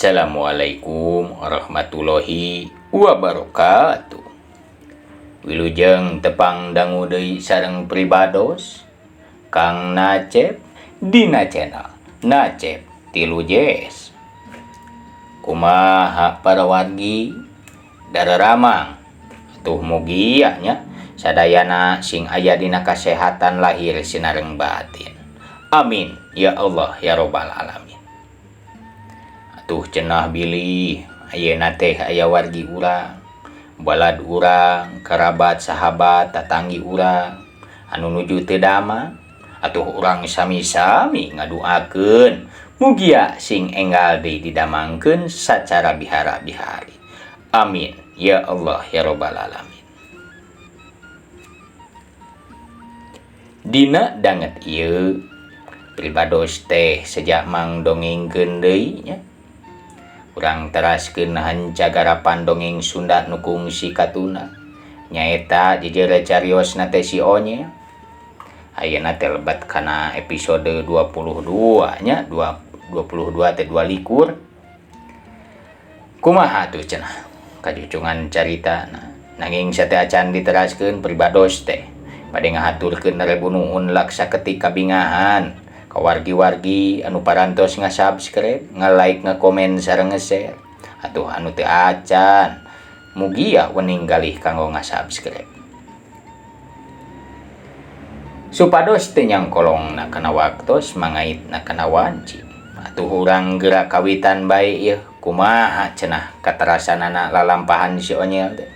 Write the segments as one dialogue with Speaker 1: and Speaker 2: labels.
Speaker 1: Assalamualaikum warahmatullahi wabarakatuh. Wilujeng tepang dangu deui sareng pribados Kang Nacep dina channel Nacep Tilu Jazz. Kumaha para wargi dararamang atuh mugia nya sadayana sing aya dina kasehatan lahir sinareng batin. Amin ya Allah ya robbal alamin. Atuh cenah bilih ayeuna teh aya wargi urang, balad urang, kerabat, sahabat, tatanggi urang anu nuju teu damang. Atuh urang sami-sami ngaduakeun mugia sing enggal deui didamangkeun sacara bihara-bihari. Amin ya Allah ya robbal alamin. Dina danget ieu pribados teh sejak mang dongengkeun deui nya. Urang teraskeun hancagarapan dongeng Sunda nu kungsi katuna nyaeta jejeure cariosna teh si Onyel. Ayeuna teh lebet kana episode 22 nya, 22 teh 22. Kumaha tuh cenah kajucungan caritana. Nanging sateuacan diteraskeun pribados teh bade ngahaturkeun rebu nuhun laksa ketik kabingahan ka wargi-wargi anu parantos nga-subscribe, nga-like, nga-komen sareng nge-share. Atuh anu teu acan mugia wening galih kanggo nga-subscribe. Supados teu nyangkolongna kana waktos mangaitna kana wanci. Atuh urang geura kawitan bae ieu kumaha cenah katerasanana lalampahan si Onyel teh.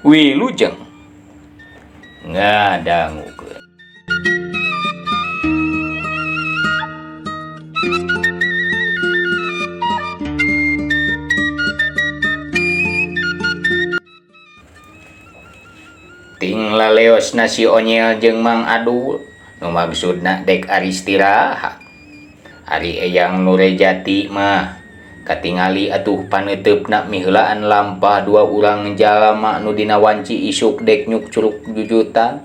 Speaker 1: Wilujeng ngadangukeun. Ting laleosna si Onyel jeung Mang Adul nu maksudna dek aristirahat. Ari Eyang Nurejati mah katingali atuh paneuteup miheulaan lampah dua urang jalma nu dina wanci isuk dek nyuk curug jujutan.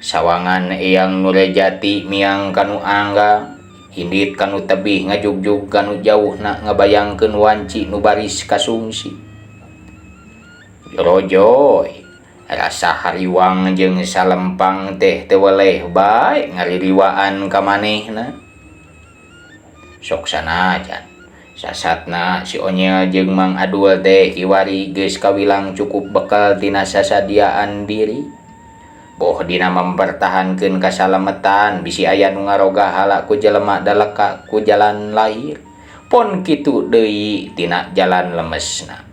Speaker 1: Sawangan Eyang Nurejati miang kanu anggang, hindit kanu tebih ngajugjug kanu jauhna ngabayangkeun wanci nu baris kasungsi. Rojoy rasa hariwang jeung salempang teh teu weleh bae ngaririwaan ka manehna. Sok sanajan sasatna si Onyel jeung Mang Adul teh kiwari geus kawilang cukup bekal tina sasadiaan diri. Boh dina mempertahankeun kasalametan bisi aya nu ngaroga hala ku jelema daleka ku jalan lahir. Pon kitu deui tina jalan lemesna.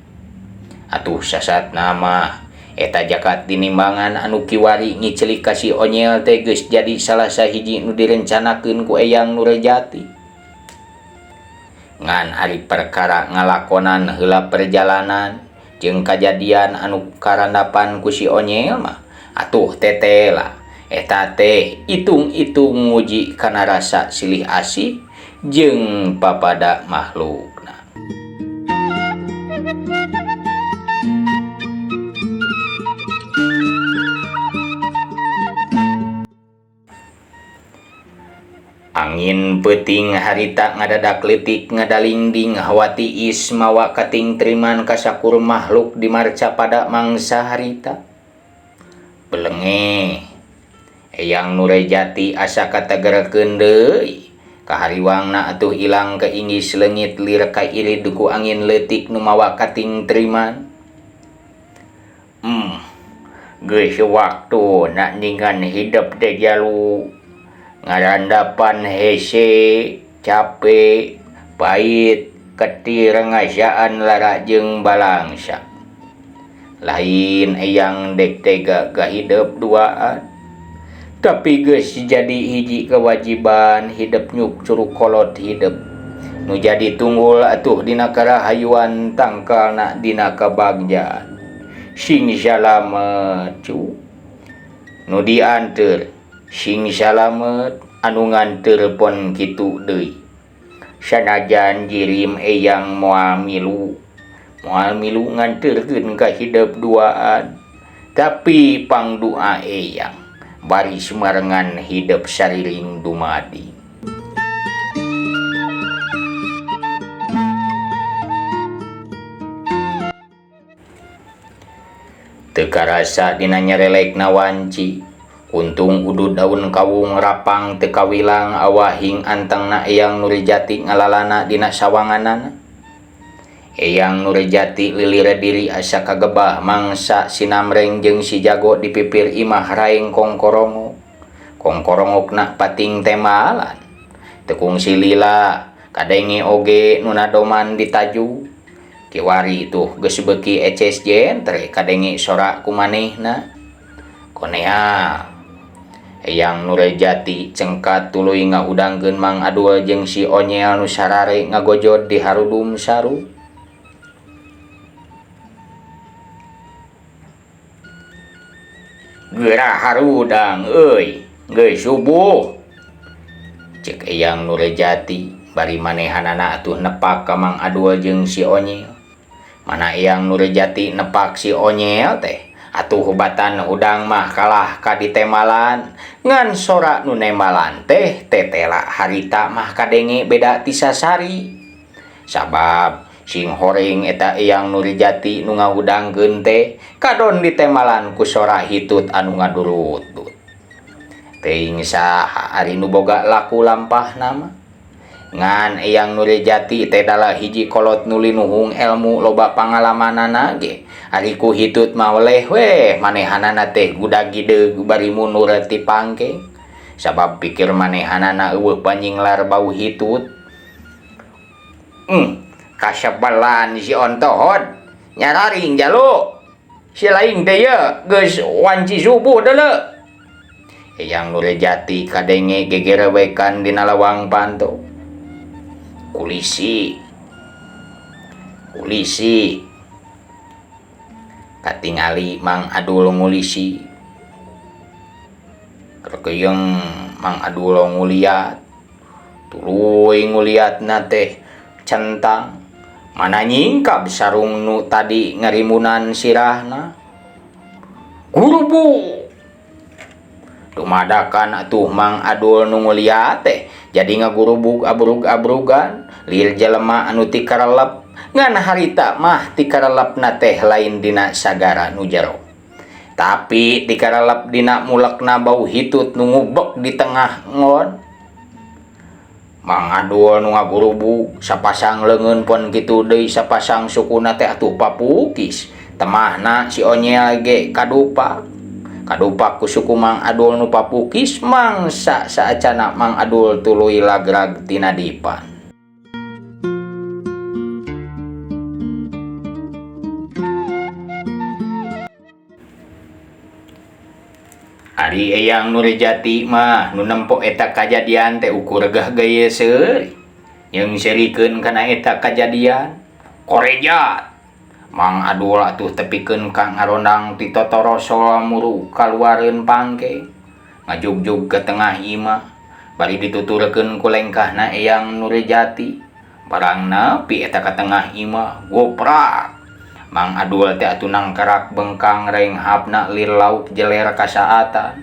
Speaker 1: Atuh sasatna mah eta jakat dinimbangan anu kiwari ngicelik ka si Onyel teh geus jadi salah sahiji nu direncanakeun ku Eyang Nurejati. Ngan ari perkara ngalakonan heula perjalanan jeung kajadian anu karandapan ku si Onyel mah atuh tetela eta teh itung-itung nguji kana rasa silih asih jeung papada makhlukna. Angin peuting harita ngadadak leutik ngadalingding hawa tiis mawa kating teriman kasakur makhluk di marca pada mangsa harita. Belenge Eyang Nurejati asa kategerkeun deui kahariwangna atuh ilang ke inggis leungit lir kairid ku angin leutik nu mawa kating teriman. Geus waktuna ningan hidep teh jalu ngarandapan hese, capek, pahit, ketir ngasaan lara jeung balangsa. Lain Eyang dek tega gahidep duaan, tapi geus jadi hiji kewajiban hidep nyuk curug kolot hidep. Nu jadi tunggul atuh dina karahayuan tangkalna dina kabagjaan. Sing salamet cu. Nu dianteur sing salamet anu nganteur pon kitu deui. Sanajan jirim Eyang moal milu nganteurkeun ka hidep duaan, tapi pangdua Eyang baris marengan hidep sariring dumadi. Teu karasa dina nyarelekna wanci. Untung udud daun kawung rapang teu kawilang awahing antengna Eyang Nurjati ngalalana dina sawanganana. Eyang Nurjati lilira diri asa kagebah mangsa sinamreng jeung si Jago di pipir imah raeng kongkorongok. Kongkorongokna pating tembalan. Teu kungsi lila kadenge oge nu nadoman di taju. Kiwari tuh geus beuki eces jentre kadenge sora ku manehna. Konea Eyang Nurjati cengkat tuluy ngahudangkeun Mang Adul jeung si Onyel nu sarare ngagojod di harudum saru. Geura harudang euy, geus subuh. Ceuk Eyang Nurjati bari manehanana atuh nepak ka Mang Adul jeung si Onyel. Mana Eyang Nurjati nepak si Onyel teh atuh batan hudang mah kalah ka ditemalan ngan sora nu nembalan teh tetela harita mah kadenge beda ti sasari. Sabab sing horeng eta Eyang Nurjati nu ngahudangkeun teh kadon ditemalan ku sora hitut anu ngadurutut. Teuing saha ari nu boga laku lampahna mah. Ngan Eyang Nurjati teh dalah hiji kolot nu linuhung elmu loba pangalamanana ge. Ari ku hitut mah weleh weh manehanana teh gudag-gideug bari mundur ti pangkeng. Sabab pikir manehanana eueuh panyinglar bau hitut. Kasebelan si ontohod nyararing jalu. Si lain teh ye geus wanci subuh deuleu. Eyang Nurjati kadenge gegerewekan dina lawang panto. Kulisi. Kulisi. Katingali Mang Adul ngulisi. Rekeyeng Mang Adul nguliat. Tuluy nguliatna teh centang. Mana nyingkab sarung nu tadi ngarimunan sirahna. Gurubu. Dumadakan atuh Mang Adul nu nguliat teh jadi ngagurubug abrug-abrugan lir jelema anu tikarelep ngan harita mah tikarelepna teh lain dina sagara nu jero tapi tikarelep dina mulekna bau hitut nu ngubek di tengah ngon. Mang Adul nu ngagurubug sapasang leungeun pon kitu deui sapasang sukuna teh atuh papukis temahna si Onyel ge kadupak. Kadupak ku suku Mang Adul nu papukis mangsa saacana Mang Adul tuluy lagrag tina dipan. Ari Eyang Nurjati mah nu nempo eta kajadian teh ukur gah gaya seuri. Jeung seurikeun kana eta kajadian korejat. Mang Adul atuh tepikeun ka ngarondang ti totorosol muru kaluareun pangke. Ngajugjug ke tengah imah bari dituturkeun ku lengkahna Eyang Nurjati. Barang nepi eta ka tengah imah goprak. Mang Adul teh atuh nangkarak bengkang renghapna lir lauk jeler kasaatan.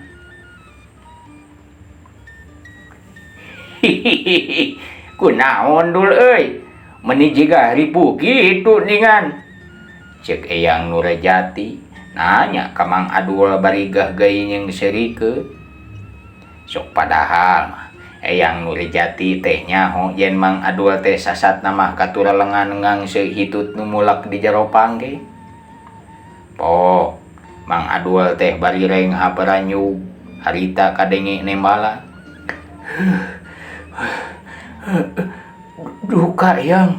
Speaker 1: Hihihi, kunaon dul euy? Meni jiga ripuh kitu ningan. Ceuk Eyang Nurjati nanya ka Mang Adul bari gah geuy jeung seurikeun. Sok padahal mah Eyang Nurjati teh nyaho yen Mang Adul teh sasatna mah katurelengan ngangse hitut nu mulak di jero pangge. Po, Mang Adul teh bari renghap ranyug harita kadenge nembalan. Duka yang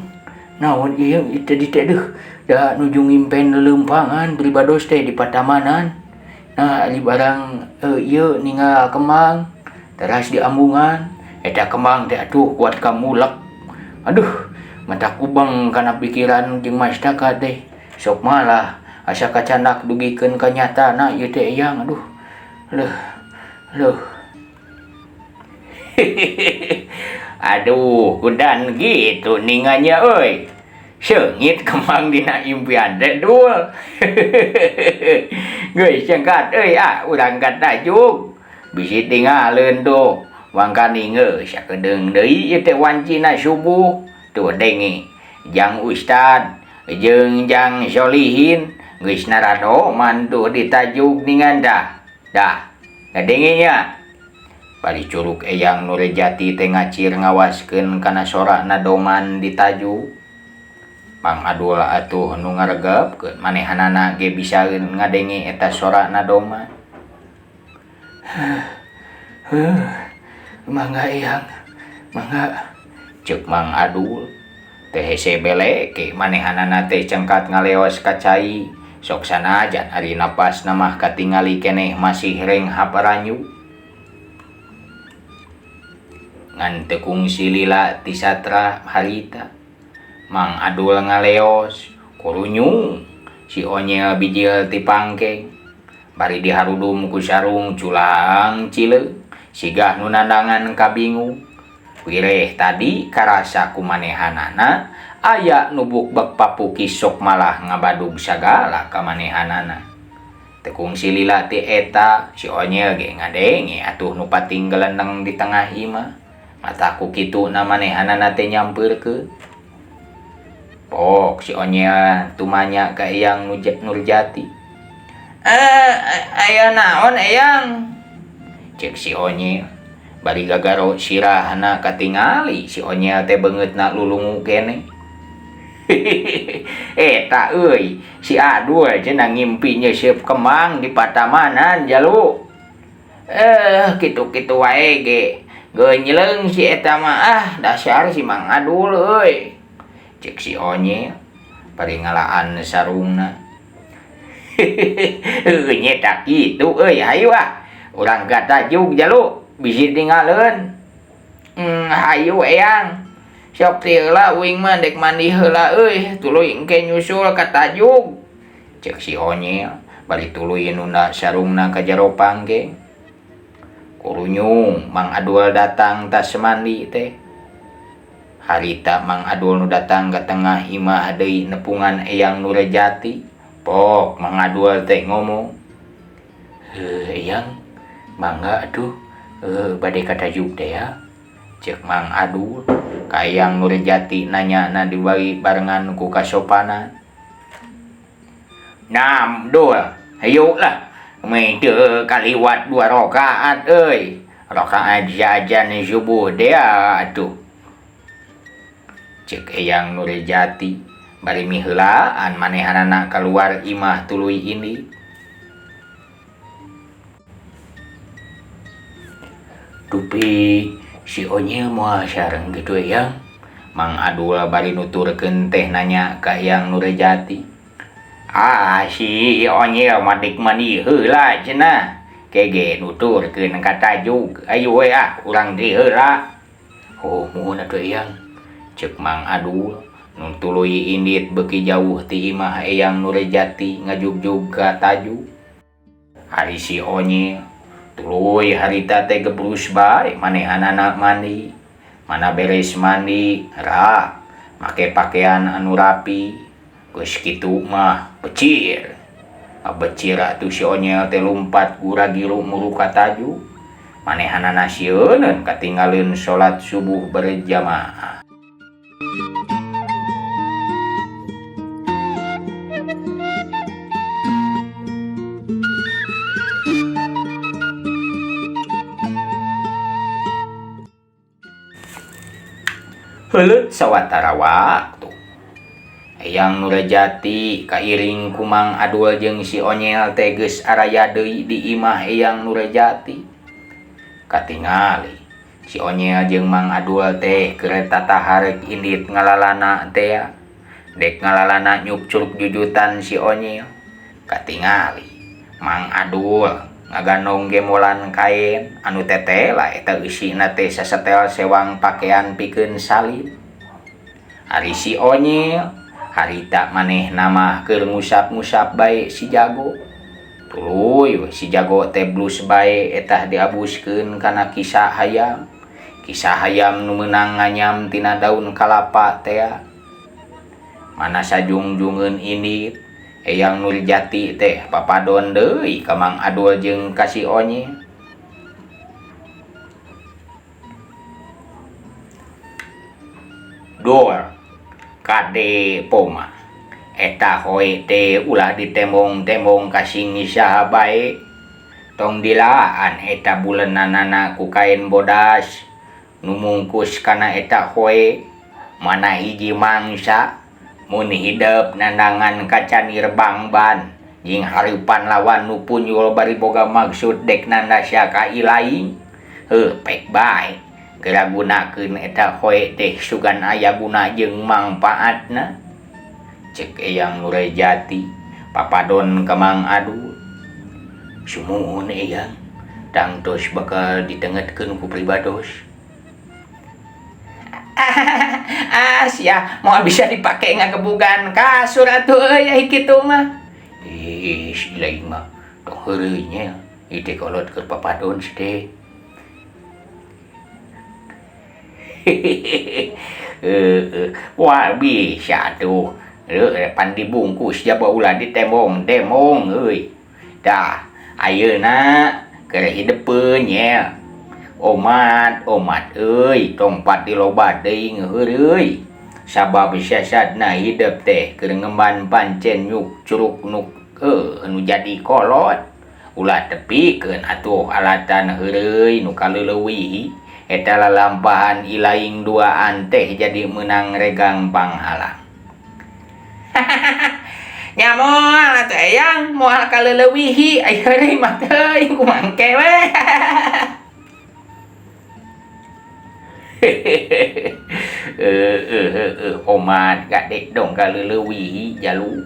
Speaker 1: naon ieu teh di teh deuh da nuju ngimpen lelempangan pribados teh di patamanan. Nah, ari barang ieu ninggal kembang teras di ambungan eta kembang teh atuh kuat kamulek. Aduh, mata kubeng kana pikiran jeung mastaka teh. Sok malah asa kacanak dugikeun ka nyatana ieu teh Eyang. Aduh. Leuh. Leuh. Aduh, kudan gitu ninganya euy. Seungit kembang dina impian teh dul. Geus cengkat euy ah urang ka tajuk. Bisi tingaleun tuh. Wangkani geus sakedeung deui ieu teh wancina subuh. Tuh denge jang ustad jeung jang solihin Geus naradoman tuh ditajug ningan dah. Dah, ngadenge nya. Bari curug Eyang Nurjati teh ngacir ngawaskeun kana sorana doman ditajug. Mang Adul atuh nu ngaregepkeun manehanana ge bisaeun ngadenge eta sorana doman. Mangga Eyang, mangga. Ceuk Mang Adul teh hese beleke manehanana teh cengkat ngaleos ka cai. Sok sanajan ari napasna mah katingali keneh masih renghap ranyu. Ngan teu kungsi lila ti satra harita. Mang Adul ngaleos kurunyung si Onyel bijil ti pangkeng bari diharudum ku sarung culang cileung sigah nu nandangan kabingung. Wireh tadi karasa ku manehanana aya nu bukbek papukis sok malah ngabadug sagala ka manehanana. Teu kungsi lila ti eta si Onyel ge ngadenge atuh nu pating geleneng di tengah imah. Mata ku kitu na manehanana teh nyampeurkeun. Pok si Onyel tumanya ka Eyang Nurjati. Aya naon Eyang? Ceuk si Onyel. Bari gagaro sirahna katingali si Onyel teh beungeutna lulungu keneh. Eta euy, si Adul cenah ngimpi nyeuseup kemang di patamanan jalu. Kitu-kitu wae ge. Geunjleung si eta mah, ah dasar si Mang Adul euy. Ceuk si Onyel bari ngalaan sarungna. Heuh nya kitu euy, hayu ah. Urang ka tajug jalu bisi tinggaleun. Hayu Eyang. Sok ti heula uing mah dek mandi heula euy, tuluy engke nyusul ka tajug. Ceuk si Onyel bari tuluy nunda sarungna ka jero pangkeng. Kurunyung Mang Adul datang tas mandi teh. Harita Mang Adul nu datang ka tengah imah deui nepungan Eyang Nurjati. Pok Mang Adul teh ngomong, "Heuh Eyang, mangga atuh bade ka tajug teh ya." Ceuk Mang Adul ka Eyang Nurjati nanyana dibari barengan ku kasopanan. Nam Dul, hayu lah. Meh teu kaliwat 2 rakaat euy. Rakaat jajan subuh dea atuh. Ceuk Eyang Nurjati bari miheulaan manehanana kaluar imah tuluy indit. Dupi si Onyel moal sareng kitu Eyang. Mang Adul bari nuturkeun teh nanya ka Eyang Nurjati. Ah si Onyel mah dek mandi heula cenah. Kege nuturkeun ka tajug. Ayu we ah urang di heula. Oh muhun atuh Eyang. Ceuk Mang Adul nu tuluy indit beuki jauh ti imah Eyang Nurjati ngajugjug ka tajug. Ari si Onyel tuluy harita teh gebrus bae manehanana mandi. Mana beres mandi rak make pakaian anu rapi. Geus kitu mah becir. Becir atuh si Onyel teh lumpat gura-giru muru ka tajug. Manehanana sieuneun katinggaleun salat subuh berjamaah. Heuleut sawatara waktu. Eyang Nurjati kairing ku Mang Adul jeung si Onyel teh geus araya deui di imah Eyang Nurjati. Katingali si Onyel jeung Mang Adul teh keur tataharek indit ngalalana teh. Dek ngalalana nyuk curug jujutan si Onyel. Katingali Mang Adul ngagandong gemolan kain anu tetela eta eusina teh sasetel sewang pakaian pikeun salib. Ari si Onyel harita manehna mah keur ngusap-ngusap bae si jago. Tuluy we si jago teh blus bae eta diabuskeun kana kisah hayam. Kisah hayam nu meunang nganyam tina daun kalapa teh. Mana sajungjungeun indit Eyang Nurjati teh papadon deui ka Mang Adul jeung ka si Onyel. Dor kade poma. Eta hoe teh ulah ditembong-tembong ka sing saha bae. Tong dilaan eta buleunanana ku kain bodas nu mungkus kana eta hoe. Mana hiji mangsa mun hidep nandangan kacanir bangban jeung hareupan lawan nu punjul bari boga maksud dek nandasya ka ilaing. Heuh pek bae geura gunakeun eta hoe teh sugan aya guna jeung mangpaatna. Cek Eyang Nurjati papadon ka Mang Adul. Sumuhun Eyang, tangtos bakal ditengetkeun ku pribados. Ah sia, moal bisa dipake ngagebugan kasur atuh euy ai kitu mah. Ih, lain mah tong heureuy nya, ieu teh kolot keur papadon teh. Heeh, wah bisa tuh. Pan dibungkus jaba ulah ditembong-tembong euy. Tah, ayeuna keur hidepeun nya. Omat, omat euy, tong pati loba teuing heureuy. Sabab siasatna hidep teh keur ngemban pancen nyuk curuk nuk nu jadi kolot. Ulah tepikeun atuh alatan heureuy nu kaleulewihi. Eta lalampahan ilaing duaan teh jadi meunang regang panghalang. Nya moal atuh Eyang, moal kaleulewihi ai heureuy mah teuing kumaha engke we. Omat kadek dong kaleulewihi jalu.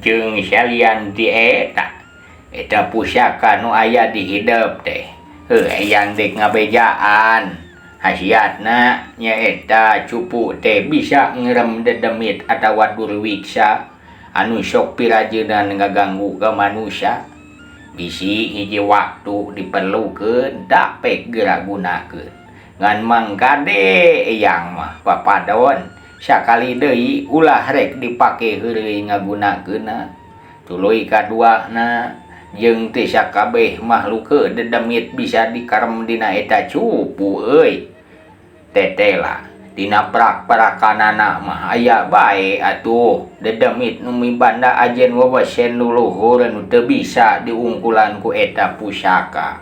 Speaker 1: Jeung salian ti eta, eta pusaka nu aya di hidep teh. Heuh Eyang dek ngabejaan. Hasiatna nyaeta cupu teh bisa ngerem dedemit atawa durwiksa anu sok pirajeunan ngaganggu ka manusia. Bisi hiji waktu diperlukeun dapek geura gunakeun. Ngan mangkade Eyang mah papadon sakali deui ulah rek dipake heureuy ngagunakeunna. Tuluy kaduana jeung teu sakabeh makhluk dedemit bisa dikarem dina eta cupu euy. Tetela dina prak-prakanana mah aya bae atuh dedemit nu mibanda ajen wewesen nu luhur nu teu bisa diungkulan ku eta pusaka.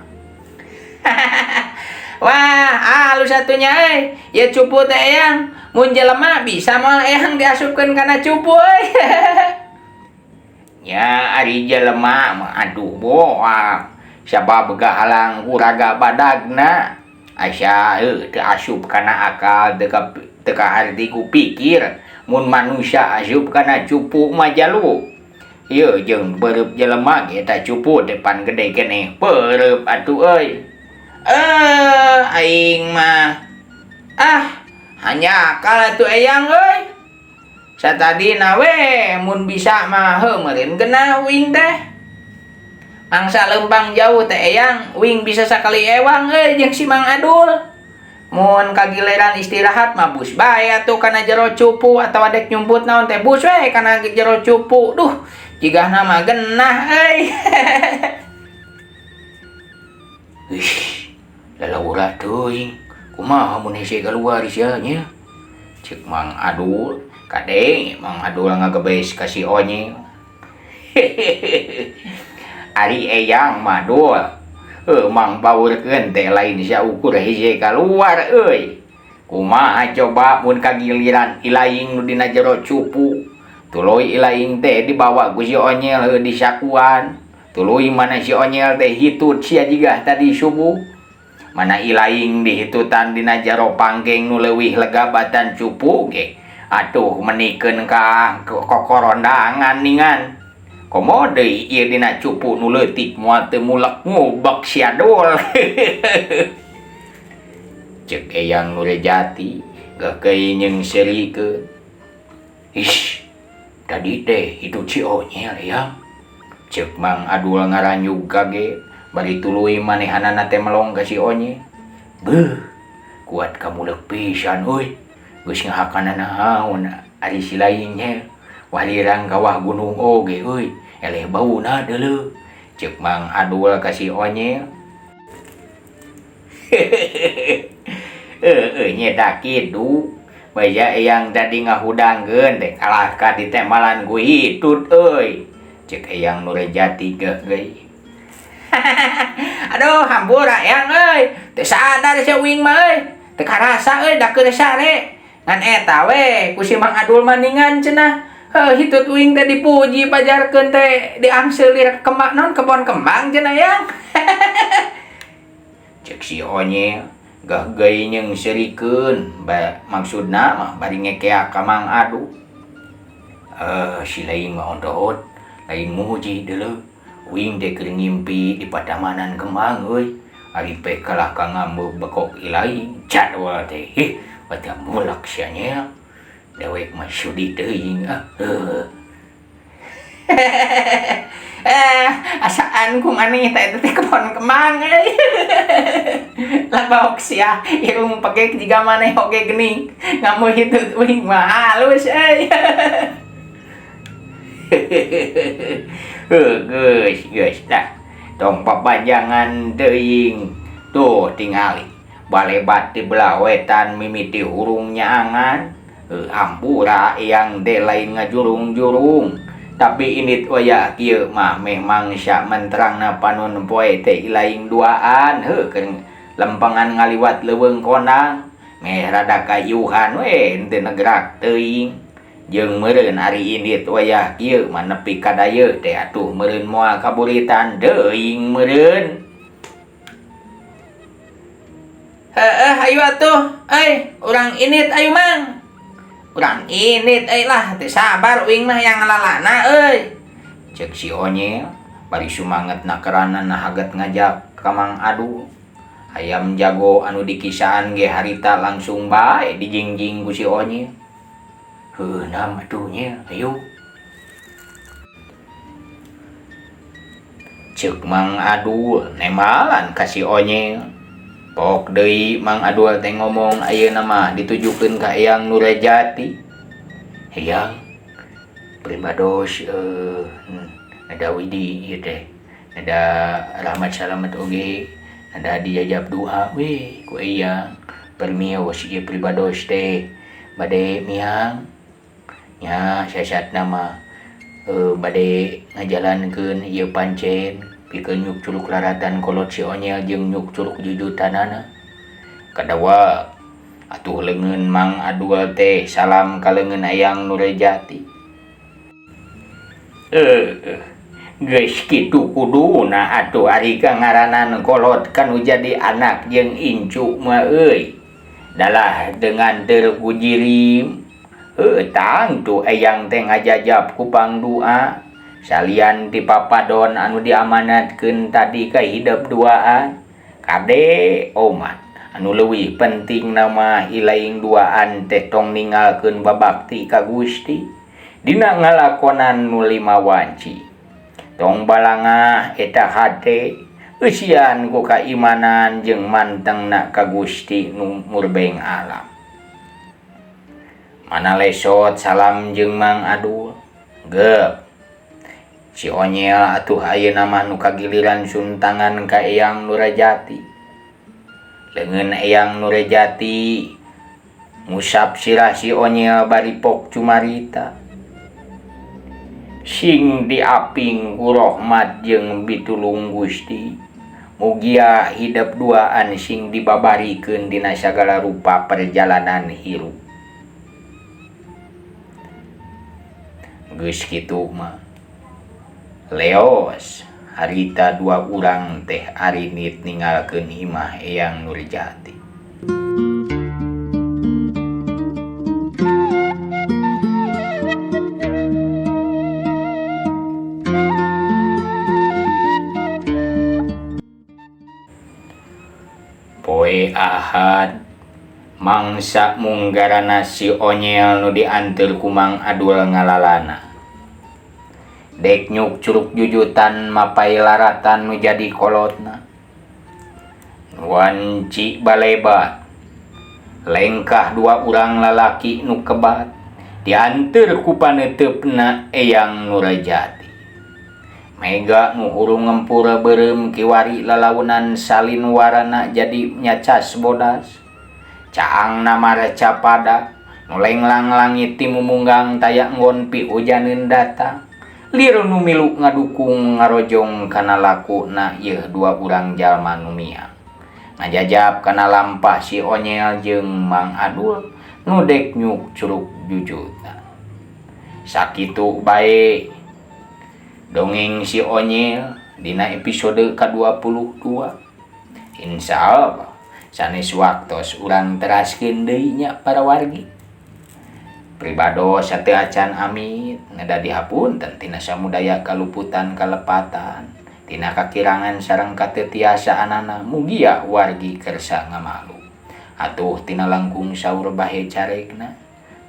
Speaker 1: Wah, alus atunya euy. Ieu cupu teh Eyang, mun jelema bisa moal Eyang diasupkeun kana cupu euy. Nya ari jelema mah aduh boa sabab gahalang ku raga badagna. Asa teu asup kana akal, teu kaharti ku pikir mun manusia asup kana cupu mah jalu. Ieu jeung beureub jelema ge eta cupu teh pan gede keneh beureub atuh euy. Aing mah ah hanya akal atuh Eyang euy. Satadina we mun bisa mah heuh meureun genah uing teh. Mangsa lempang jauh teh Eyang, uing bisa sakali ewang euy jeung si Mang Adul. Mun kagileran istirahat mah bus bae atuh kana jero cupu atawa dek nyumput naon teh bus we kana jero cupu. Duh, jigahna mah genah euy. Ih, lalawura teuing. Kumaha mun hese kaluar sia nya? Ceuk Mang Adul, kade Mang Adul ngagebes ka si Onyel. Ari Eyang mah dul. Mang paurkeun teh lain saukur hese kaluar euy. Kumaha coba mun kagiliran ilaing nu dina jero cupu. Tuluy ilaing teh dibawa ku si Onyel heuh disakuan. Tuluy mana si Onyel teh hitut sia jiga tadi subuh. Mana ilaing dihitutan dina jero pangkeng nu leuwih lega batan cupu ge. Atuh menikeun ka kokorondangan ningan. Komo deui ieu dina cupu nu leutik moal teu mulek ngubek sia dul. Ceuk Eyang Nurjati geukeuy jeung seurikeun. Ish, tadi teh itu si Onyel ya. Ceuk Mang Adul ngaranyug kaget bari tuluy manehanana teh melong ka si Onyel. Beuh, kuat kamulek pisan euy. Geus ngahakanana naon ari si lain nya. Walirang kawah gunung oge euy, eleh bauna deuleu. Ceuk Mang Adul ka si Onyel. Heeh, nya da kitu. Baya eyang tadi ngahudangkeun teh kalah ka ditembalan ku hitut euy. Cek Eyang Nurjati geuh geuy. Aduh hampura eyang euy. Teu sadar sia uing mah euy. Teu karasa euy da keur sare. Ngan eta we ku si Mang Adul maningan cenah. Heuh hitut uing teh dipuji pajarkeun teh diangseulir kembang non kebon kembang cenah eyang. Cek si Onyel gah geuy nyeung seurikeun maksudna mah bari ngekeak ka Mang Adul. Si lain mah ontohot lain muji deuleu. Uing teh keur ngimpi di patamanan kembang euy. Ari pek kalah ka ngambeu bekok ilaing jadwal teh. Hih, baca mulak sia nya. Dewek mah sudi teuing ah. Asaan ku maneh teh eta teh kebon kembang euy. Labaok sia irung pegek jiga maneh oge geuning. Ngambeu hitut uing mah halus euy. Heuh geus geus dah. Tong papanjangan teuing. Tuh tingali balebat ti belah wetan mimiti hurung nyaangan. Hampura eyang teh lain ngajurung-jurung. Tapi init wayah kieu mah meh mangsa menterangna panon poe teh ilaing duaan. Heuh keur lempengan ngaliwat leuweung kondang. Meh rada kayuhan we henteu negerak teuing. Jeung meureun ari indit wayah kieu mah nepi ka dayeuh teh atuh meureun moal kaburitan teuing meureun. Heueuh hayu atuh euy urang indit ayu mang. Urang indit euy lah teu sabar uing mah yang ngalalana euy. Ceuk si Onyel bari sumanget nakerana haget ngajak ka Mang Adul. Hayam jago anu dikisaan ge harita langsung bae dijingjing ku si Onyel. Heuh nam atuh nya ayo. Ceuk Mang Adul nemalan ka si Onyel. Pok deui Mang Adul teh ngomong ayeuna mah ditujukeun ka Eyang Nurjati. Eyang pribados nada widi ieu teh. Nada rahmat salamet oge, nada dijajab doa we ku Eyang. Permios ieu pribados teh bade miang. Nya sasatna mah bade ngajalankeun ieu pancen pikeun nyuk curug laratan kolot si Onyel jeung nyuk curug jujutanana. Kadawa atuh leungeun Mang Adul teh salam ka leungeun Eyang Nurjati. Geus kitu kuduna atuh ari ka ngaranan kolot kanu jadi anak jeung incu mah euy. Dalah dengan terkujirim. Tangtu eyang teh ngajajab ku pangdua salian ti papadon anu diamanatkeun tadi ka hidep duaan. Kade omat anu leuwih penting nama ilaing duaan teh tong ninggalkeun babakti ka Gusti dina ngalakonan nu lima wanci. Tong balangah eta hate eusian ku kaimanan jeung mantengna ka Gusti nu murbeng alam. Mana lesot salam jeung Mang Adul. Geup. Si Onyel atuh ayeuna mah nu kagiliran suntangan ka Eyang Nurjati. Leungeun Eyang Nurjati ngusap sirah si Onyel bari pok cumarita. Sing diaping ku rahmat jeung bitulung Gusti. Mugia hidep duaan sing dibabarikeun dina sagala rupa perjalanan hirup. Geus kitu mah leos harita dua urang teh arinit ninggalkeun imah Eyang Nurjati. Poe Ahad mangsa munggarana si Onyel nu dianteur ku Mang Adul ngalalana. Dek nyuk curug jujutan mapai laratan nu jadi kolotna. Wanci balebat. Lengkah dua urang lalaki nu kebat dianteur ku paneuteup-na Eyang Nurjati. Mega nu hurung ngempur beureum kiwari lalaunan salin warana jadi nyacas bodas. Caangna maraca pada Nu lenglang langit ti mumunggang taya nggon pihujaneun datang. Lir nu milu ngadukung ngarojong kana lakuna yeuh dua urang jalma nu miang. Ngajajap kana lampah si Onyel jeung Mang Adul nu dek nyuk curug jujutna. Sakitu bae dongeng si Onyel dina episode ka-22. Insya Allah sanes waktos urang teraskeun deui nya para wargi. Pribados sateuacan amit neda dihapunten tina samudaya kaluputan kalepatan tina kakirangan sareng katetiasaanana mugia wargi kersa ngamalu. Atuh tina langkung saur bahe carekna.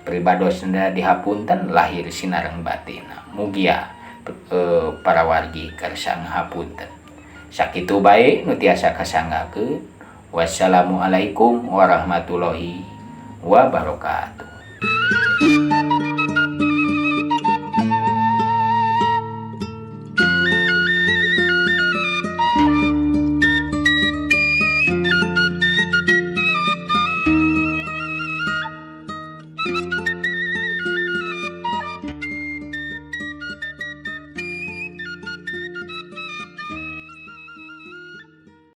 Speaker 1: Pribados neda dihapunten lahir sinareng batina. Mugia para wargi kersa ngahapunten. Sakitu bae nu tiasa kasanggakeun. Wassalamualaikum warahmatullahi wabarakatuh.